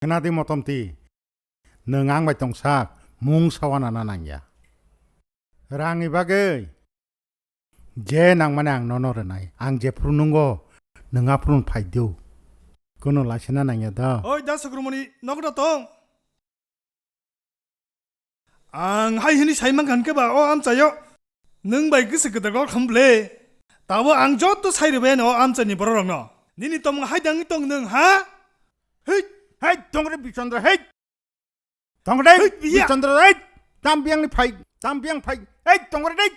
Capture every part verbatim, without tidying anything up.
Khna di Motomti, nwng ang bai tongsak mung sawana na nangya. Rangni bagwi je nangmani ang nono rwnai, ang jephru nungo, nwng aphuru phai do. Kuno laisina nangya da. Oi, da Sukrumoni, nokno tong. Ang hai hini sai mankha hwnkhe ba o amchaio nwng bai gisi kwtal kok kham ble. Tabo ang joto sai rwbaino o amchaini bororokno. Nini tongmung hai dangwi tong nwng ha? Hei! Hei, tongre Bichandra, hei! Tongre, hei, biya! Bichandra, hei! Tam biyangni phai, tam biyang phai, hei, tongre dei!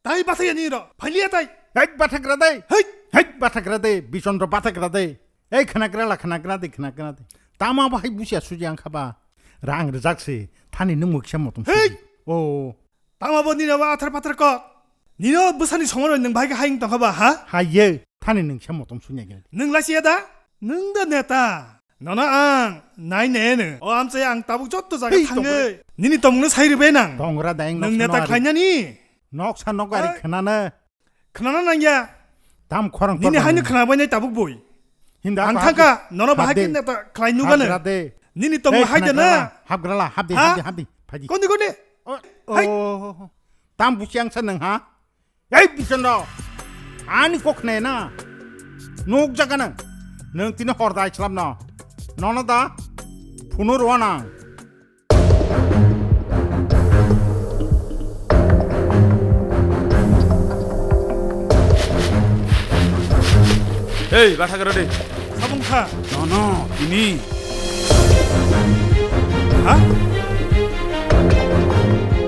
Tai bathai ani ro, phai liya tai! Hei, bathagra dei! Hei! Hei, bathagra dei, Bichandra bathagra dei! Ei, khnagra la, khnagra dei, khnagra dei! Tama bahai busia suji ang khaba, rang rijak se, thani nung muksa motom suji. Hei! O. Tama bo nini abo athar pathar kok. Nino bwsani somor nwng bahai khe hayung tongkha ba, ha? Hai ye, thani nwng se motom sunya gini. Nwng lachiya da? Nwng da neta. Nono ang nai ne no. O amchai ang tabuk jotto jaga thangwi. Nini tongmungno sai rwbai nang. Tongra dayang nwng neta khlainani. Noksa nok gari khwnana. Khwnana nangya. Tam khorang nini haino khwnabai nai tabuk boi. Hinda ang thangka nono bahai khe neta khlai nugano. Nini tongmung hai de na. Habgrala, habdi, habdi, habdi. Phadi. Kondi, kondi. Hai. Tam busiang sa nang ha? Ei, Bichondro! Ani kok khne na? Nuk jaga nang. Nang tini hor dai chlam no. Nono da? Phunu rwa nang. Ei, batha gara de. Sabung kha. Nono, tini. Ha?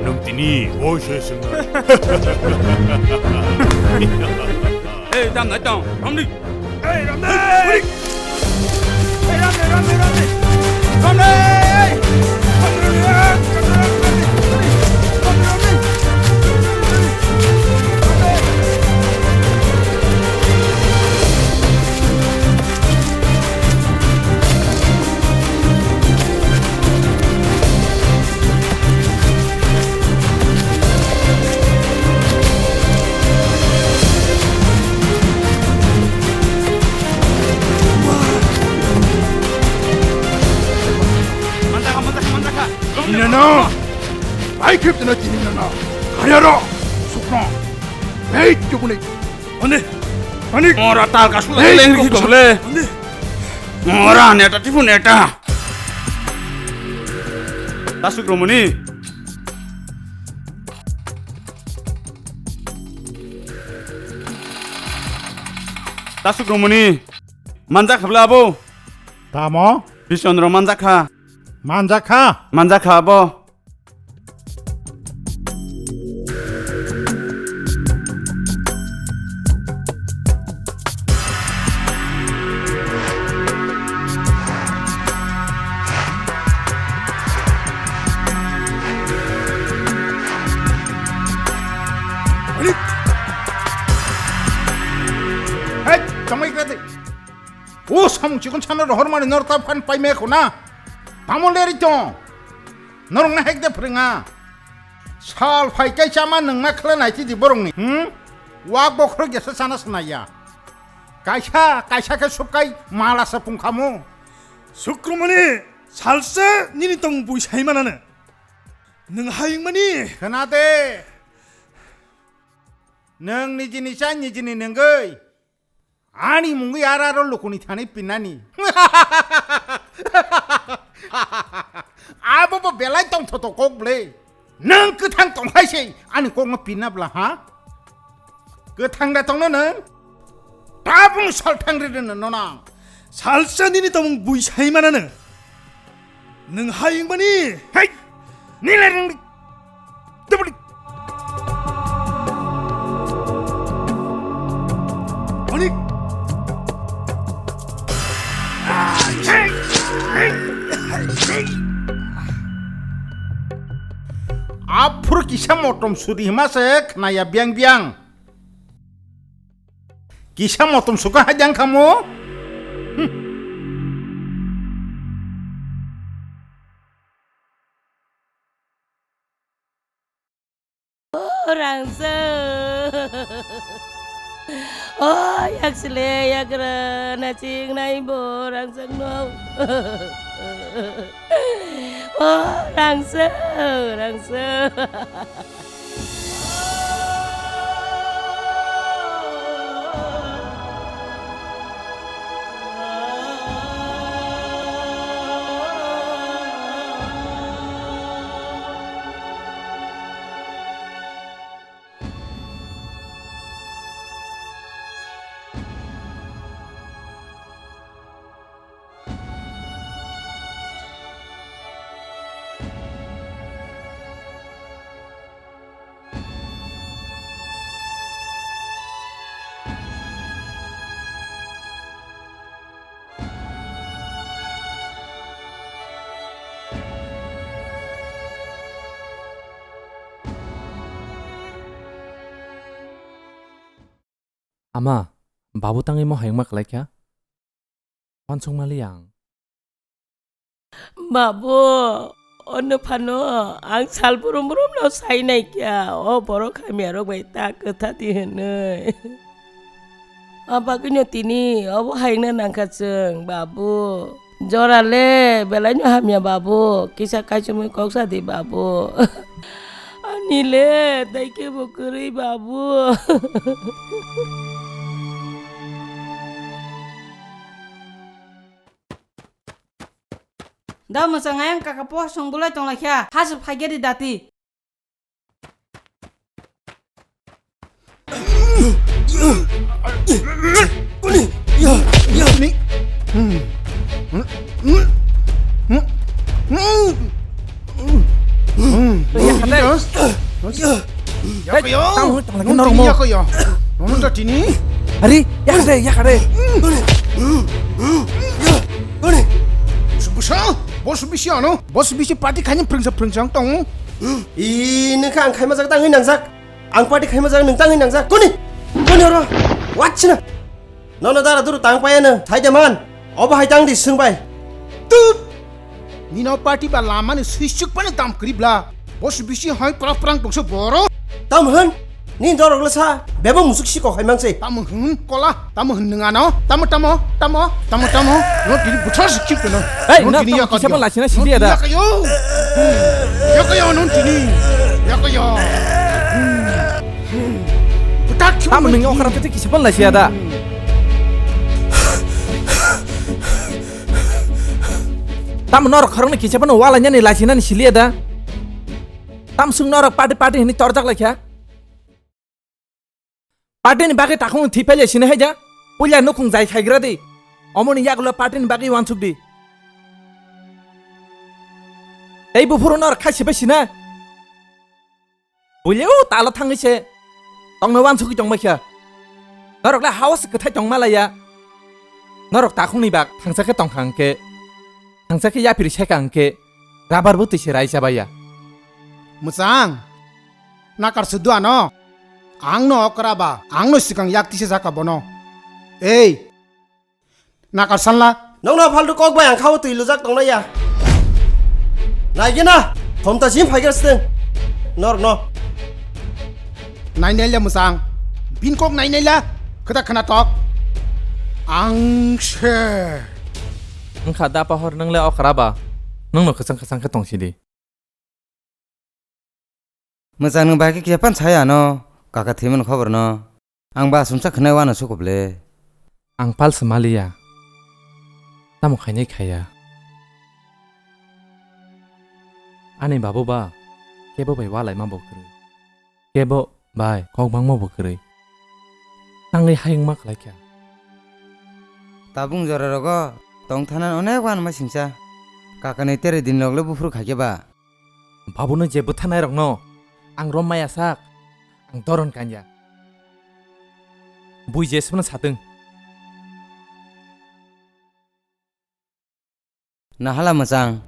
Nwng tini boi se swngnai. Ei, dam nai tong, ramdi. Ei, ramdi. Ei, ramdi, ramdi, ramdi. Ramdi. Manjaka, manjaka, manjaka. Tini no. Bai khep tino tini no. Kaya ro. Sukno. Hei, chukuni. Ande. Ani. Ora tal kasu le. Ande. Ora neta tipu neta. Tasuk Romoni. Tasuk Romoni. Manjak habla abo. Tamo? Bisondro manjak kha. Manjak kha? Manjak kha abo. Hei, tongwi kati. O samung chikon sana rohor mani nor ta phan pai me khuna. Tamo leri tong. Norok na hek de phwrwnga. Sal phai kai chama nwng ma khwla nai chidi borok ni. Hmm? Wak bokhorok jesa sana sanaya. Kaisa, kaisa khe subkai mala sa pungkhamu. Sukrumani salsa nini tong bui sai manana. Nwng hayung mani. Khna de. Nwng nijini cha nijini nungwi. Ani mungwi aro aro lukuni thani pinani. Abo bo belai tongthoto kok ble. Nwng kwthang tongkhai se ani kokno pinna bla ha? Kwthang da tongno nwng? Tabung salthang ri rwno nonang. Salsa nini tongmung bui sai manano. Nwng hayung mani. Hei! Nilai rwngdi. Tubuli. Ani. Aphuru kisa motom sudi hima se khnaya biang biang. Kisa motom suka hajang khamu. Hmm. O rangchak. O yaksile yakra nachik nai bo rangchak no. O rangchak, rangchak. Ama, babu tangwi mo hayungma khlai kha? Uansukma li ang. Babu, ono phano ang sal brum brum no sai nai kya, o borok hamya rok bai ta kwtha di hwnwi. Abagwino tini obo hayungna nangkha chwng, babu. Jora le, belai no hamya babu, kisa kaichomwi kok sa di babu. Ani le, tei kebo kwrwi babu. Da mwchang ayang kaka po song bulai tong lai kha, ha se phai gari dati. Yakoyo. Tang hoi tang lagi norok mo. Yakoyo. Nono da tini. Ari, yakade, yakade. Busa, bos bisi ano, bos bisi party khani prengsa prengsa tong. I nengkha ang khaima jak tangwi nangjak. Ang party khaima jak nang tangwi nangjak. Koni? Koni oro? Wachina. Nono dara duru tang paya no. Thaide man. Obo hai tang di swng bai. Tut. Nino party ba lama ni swisuk pani tam kribla. Bos bisi hai pra prang tongse boro. Tam hwn. Ni dorok le sa. Bebak musuk si kok hai mang se. Tam hwn kola. Tamo hwn nung ano? Tamo, tamo, tamo, tamo, tamo. No tini buthar si chip no. Hey, no tini no, yakyo. Kisa pala sina sidi ada. Yakyo. Yakyo no tini. Yakyo. Buthar chip. Tamo nung okara tete kisa pala sida. Tamo norok khoroknwi kisa pano wala nyani lachina ni sili ada. Tam sung norok party party hini torjak laikha. Party ni bagwi takhung thwi phaile sini haida. Puila nukhung jai khaigra di. Omoni yagulo party ni bagwi wansuk di. Tei buphuru norok khai sipai sina. Buile o talo thangwi se. Tongno wansukwi tongbai kha. Norok le hao se kwthai tongma laiya. Norok takhung ni bak thangsa khe tongkha hwnkhe. Thangsa khe yaphiri seka hwnkhe. Rabar bo twi se rai chabaiya. Mwchang. Nakar se duano. Ang no okra ba, ang no sikang yak tisa jaka bono. Ei. Nakar sanla. Nong no faltu kok bai ang khao twi lujak tongnai ya. Nai gina. Thomta jim phai gas ten. Nor no. Nai nai le mwchang. Bin kok nai nai la. Khata khana tok. Ang se. Wngkha da pahor nang le okra ba. Nong no khasang khasang khe tong sidi. Mwchang nwng bai khe kisa pan saya ano, kaka thwimani khobor no. Ang ba aswmsa khwnai uanw sukup le. Ang pal se maliya. Tamo khainai khaiya. Ani babu ba kebo bai ualaima bo kwrwi. Kebo bai kok bangma bo kwrwi. Tangwi hayungma khlai kha. Tabung jora rogo tong thanan onek uanma singsa. Kakani tere din rok le buphuru khaikhe ba. Babuno je bwtharnairokno ang rom maya sak, ang doron kanya. Bui je sibno satwng. Nahala mwchang.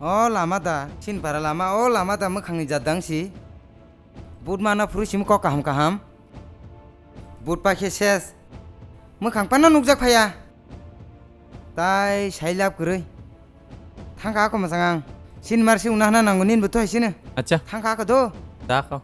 O lama da, Sinpara lama, o lama da mwkhangni jat dang si. But mana phuru simi kok kaham kaham. But pa khe ses. Mwkhang pano nukjak phaiya. Tai sai lab kwrwi. Thangkha ako mwchang ang. Sinmar si unahna nango ninbo to hai sino. Acha. Thangkha ako do. Da kho.